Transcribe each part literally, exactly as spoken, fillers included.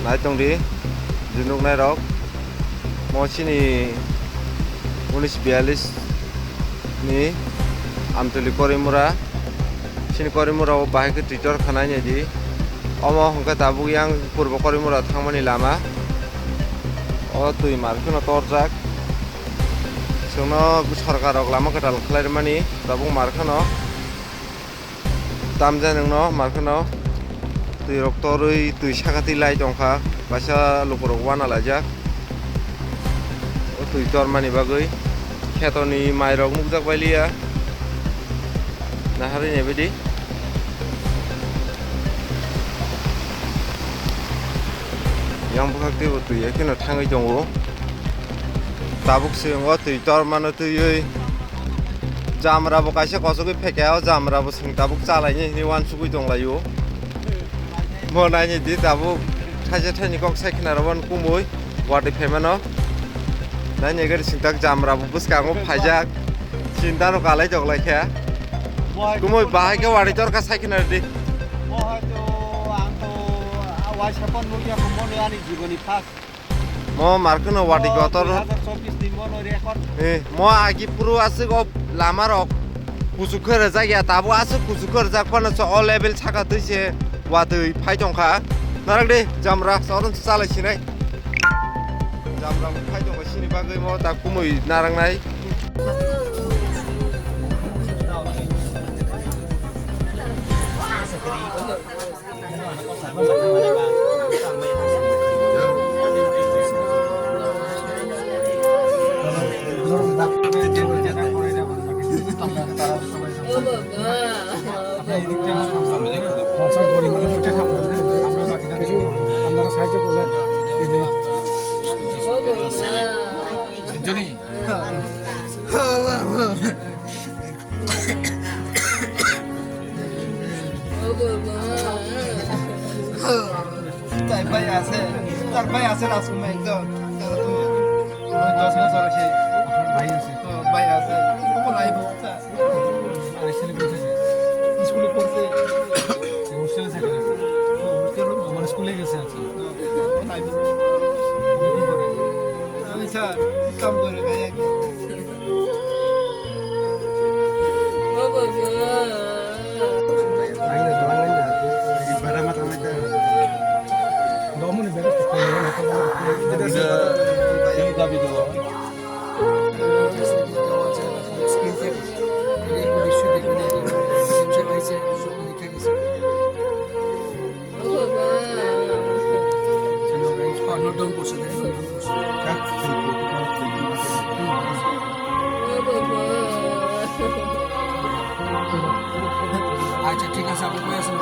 Nai tong di, junuk nai rok. Mo chini unis bialis ni Amtwlwi Korimura. Chini Korimura o bahai khe twitor khanai nai di. Omo hwnkhe tabuk yang purbo Korimura thangmani lama. O twi mar kheno torjak. Chwngno sorkar rok lama kwtal khlai rwmani tabuk mar kheno. Tamjak nwngno mar kheno twi rok torwi twi saka twi lai tongkha, kaisa lukurok wana laijak o twi tormani bagwi. Khetoni mairok nukjak bailiya, naharwi naibadi. Yang bwkhak teibo twi ekheno thangwi tongo. Tabuk se wngo twi tormano twiwi. Jamra bo kaisa kochogwi phaikha, o jamra bo chwng tabuk chalaini hinwi uansugwi tonglaio. Mo naini di tabuk thaisa thaini kok sai khna rw kumui watwi phaimano. Naini gari sintak jamra bo bwskango phaijak. Sinta rok alai tonglaikha. Kumui bahai khe watwi torkha sai khna rwdi. Mo hai to ang to a waisa pon nukya mo ani jiboni first. Mo mar kheno watwi kotor. Dui hazar chobbish ni mo no record. Eh, mo agi puro aswk o lama rok kuchuk khe rwjak ya, tabuk aswk kuchuk khe rwjak phano se o level saka twi se watwi phai tongkha. Narak de jamra soron se chalai sinai. Jamra phai tongkha sini bagwi mo ta kumui narangnai. তার ভাই আছে, তার ভাই আছে রাজকুমার একজন। তারা তো ওই দশ বছর আছে। ভাই আছে। হ্যাঁ, ভাই আছে। ও লাইভ হচ্ছে। আর স্কুলে পড়ছে। স্কুলে পড়ছে। হোস্টেলে থাকে। ও হোস্টেলে আমার স্কুলে গেছে আজকে। ও লাইভ হচ্ছে। কি করে? আমি স্যার, কাম করে ভাই একজন। আচ্ছা, ঠিক আছে, আপনি কই আছেন?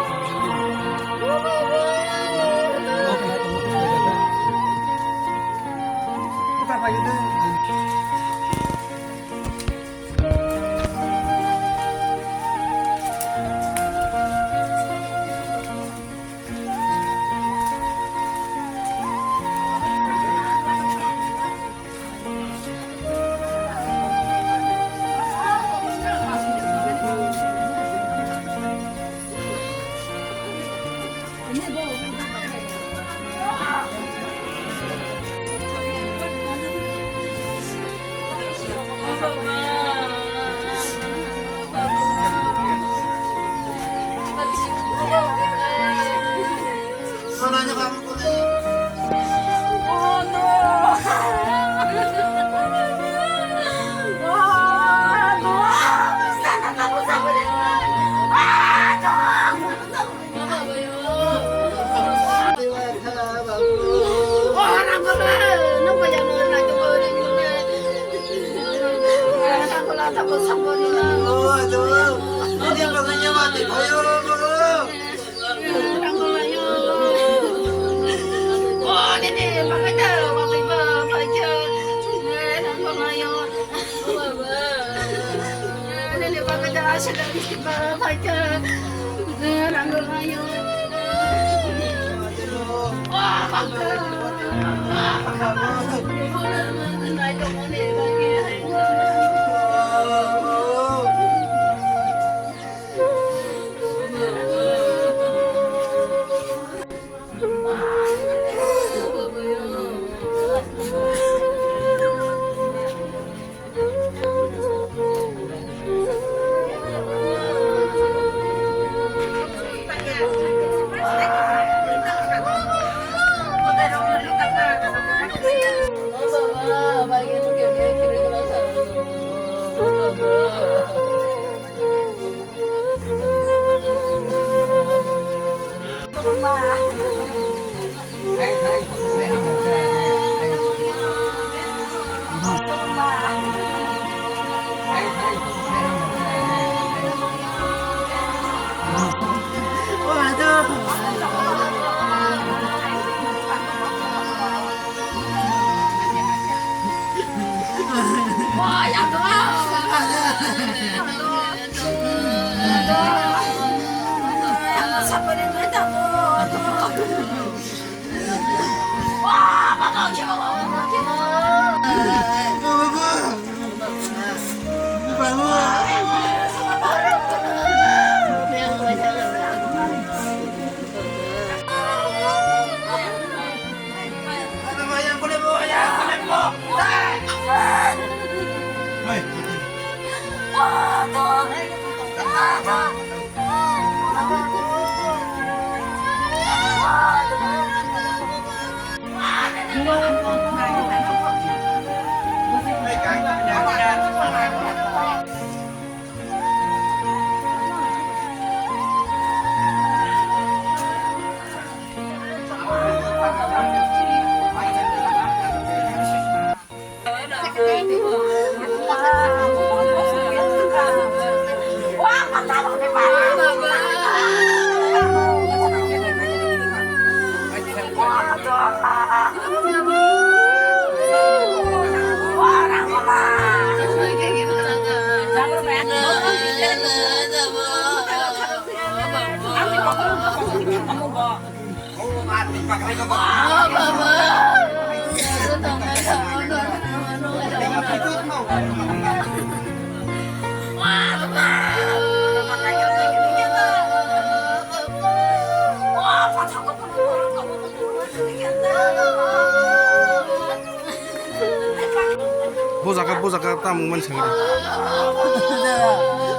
Bo jaga, bo jaga tamung mani sangre.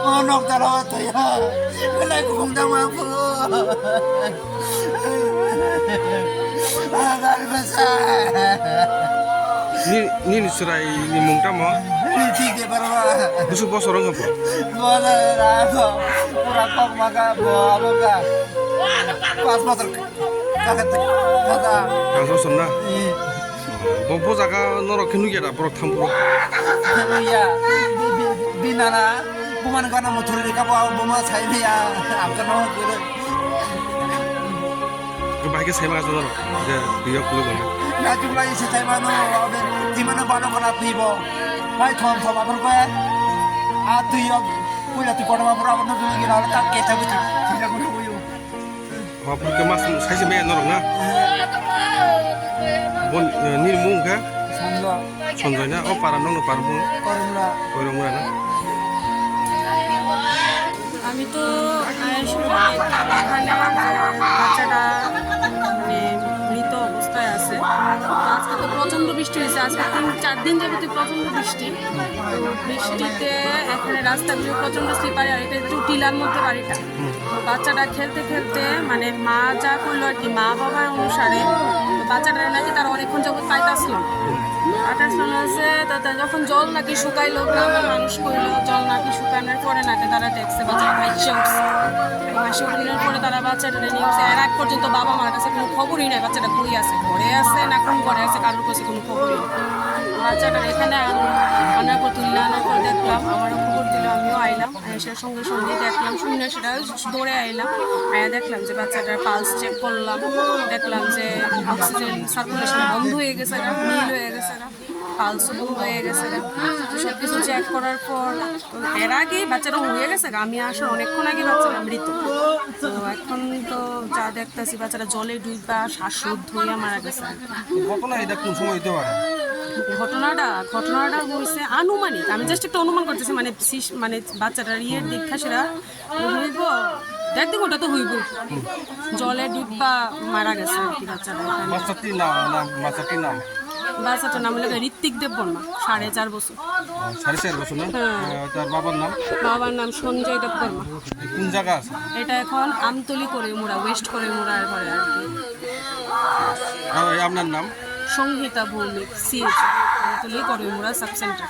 O nok daro toya. Belai kubung dama po. Agar basa. Ni, nini chwrai ni mung tamo? Ni thik de barwa. Busu bosor wng bo? Bosor wng bo. Pura kok maga bo aboga. Pas bosor. Kagat kaga. Pas bosor na? Bo, bo jaga norok khe nukya da borok thampuro? Nukya. Bi, bi, bi nana. Buman gana muthuri rika bo, buma sai maya. Ang kano kuru. Bahai khe sai maya norok. Je, biyok kulu gana. Na jumla isi sai mano, abe, di mana bano gana pibo. Bai thom thom abor ko. A tu yok, puila tu kono abor abor no jumla gina, tak keta buti. Tidak guna buyu. Hapur ke mas sai se maya norok na? Bon, eh, nini mung kha? Sanjoy. Sanjoy na? O para nokno para mung? Koirumra. Koirumra na? আমি তো আয়েশর এখানে যে বাচ্চাটা মানে মৃত অবস্থায় আছে। তো আজকে তো প্রচণ্ড বৃষ্টি হয়েছে, আজকে তিন চার দিন যাবতীয় প্রচণ্ড বৃষ্টি। তো বৃষ্টিতে এখানে রাস্তাগুলো প্রচণ্ড স্লিপারি, আর এটা একটু টিলার মধ্যে বাড়িটা। তো বাচ্চাটা খেলতে খেলতে মানে মা যা করলো আর কি, মা বাবা অনুসারে তো বাচ্চাটা নাকি তারা অনেকক্ষণ যাবত পাইতাছিল। পাইতাছিল না যে তা, তা যখন জল নাকি শুকাইলো, গ্রামের মানুষ কইলো জল নাকি শুকানোর পরে নাকি তারা দেখছে বাচ্চাটা ভাসছে উঠছে। ভাসছে উঠানোর পরে তারা বাচ্চাটা নিয়ে গেছে। এর আগ পর্যন্ত বাবা মার কাছে কোনো খবরই নাই বাচ্চাটা কই আছে, ঘরে আছে না কোন ঘরে আছে, কারোর কাছে কোনো খবরই নেই। বাচ্চাটা এখানে আন-, আনার পর তুললে আনার পর দেখলাম, আমারও খবর দিল, আমিও আইলাম। এসে সঙ্গে সঙ্গে দেখলাম, শুনে সেটা দৌড়ে আইলাম। আয়া দেখলাম যে বাচ্চাটার পালস চেক করলাম, দেখলাম যে অক্সিজেন সার্কুলেশন বন্ধ হয়ে গেছে, নীল হয়ে গেছে, পালস বন্ধ হয়ে গেছে। তো সব কিছু চেক করার পর এর আগেই বাচ্চাটা হয়ে গেছে, আমি আসার অনেকক্ষণ আগে বাচ্চাটা মৃত। তো এখন তো যা দেখতেছি বাচ্চাটা জলে ডুববা শ্বাসরোধ হইয়া মারা গেছে। ঘটনা এটা কোন সময় হইতে পারে? ঘটনাটা, ঘটনাটা হইছে আনুমানিক, আমি জাস্ট একটা অনুমান করতেছি, মানে শিশ-, মানে বাচ্চাটার ইয়ের দীক্ষা সেটা হইব, দেড় দুই ঘন্টা তো হইব। জলে ডুববা মারা গেছে আর কি বাচ্চাটা এখানে। বাচ্চাটির নাম, নাম, বাচ্চাটির নাম? বাচ্চাটার নাম হলো ঋত্বিক দেববর্মা, সাড়ে চার বছর। ও, সাড়ে চার বছর না? হ্যাঁ। আহ, তার বাবার নাম? বাবার নাম সঞ্জয় দেববর্মা। কোন জায়গা আছে? এটা এখন আমতলি করিমুড়া, ওয়েস্ট করিমুড়া ঘরে আর কি। আর এই আপনার নাম? সংহিতা ভৌমিক, সিএইচ, আমতলি করিমুড়া সাব সেন্টার।